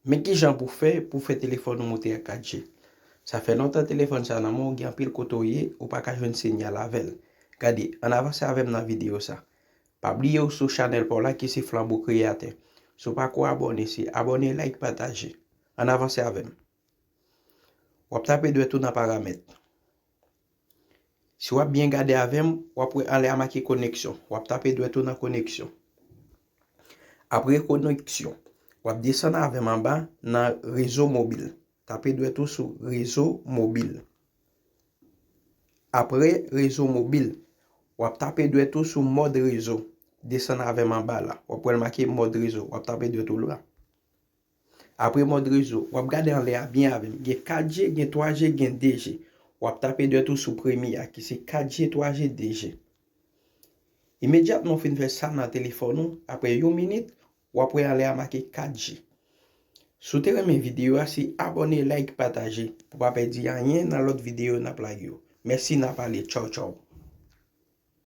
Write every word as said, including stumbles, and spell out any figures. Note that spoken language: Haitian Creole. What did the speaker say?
Men kijan pou fè pou fè telefòn ou moute a kat G. Sa fè lontan telefòn sa nan men w, gen anpil kote w ye, ou pa ka jwenn sinyal avè l. Gade, ann avanse avè m nan videyo sa. Pa bliye w sou chanèl pa w la ki se Flanbo Kreyatè. Si w pako abòne, se abòne, like, pataje. Ann avanse avè m. W ap tape dwèt ou nan paramèt. Si w ap byen gade avè m, w ap wè anlè a make koneksyon. W ap tape dwèt ou nan koneksyon. Apre koneksyon, w ap desann avè m anba nan rezo mobil. Tape dwèt ou sou rezo mobil. Apre rezo mobil, w ap tape dwèt ou sou mòd rezo. Desann avè m anba la. W ap wè l make mòd rezo. W ap tape dwèt ou la. Apre mòd rezo, w ap gade anlè a byen avè m. Gen kat G, gen twa G, gen de G. W ap tape dwèt ou sou premye a, ki se kat G, twa G, de G. Imedyatman w fin fè sa nan telefòn ou, apre yon minit, w ap wè anlè a make kat G. Si w te renmen videyo a, se abòne, like, pataje, pou w pa pèdi anyen nan lòt videyo n ap lage yo. Mèsi, n a pale. Tchaw, tchaw.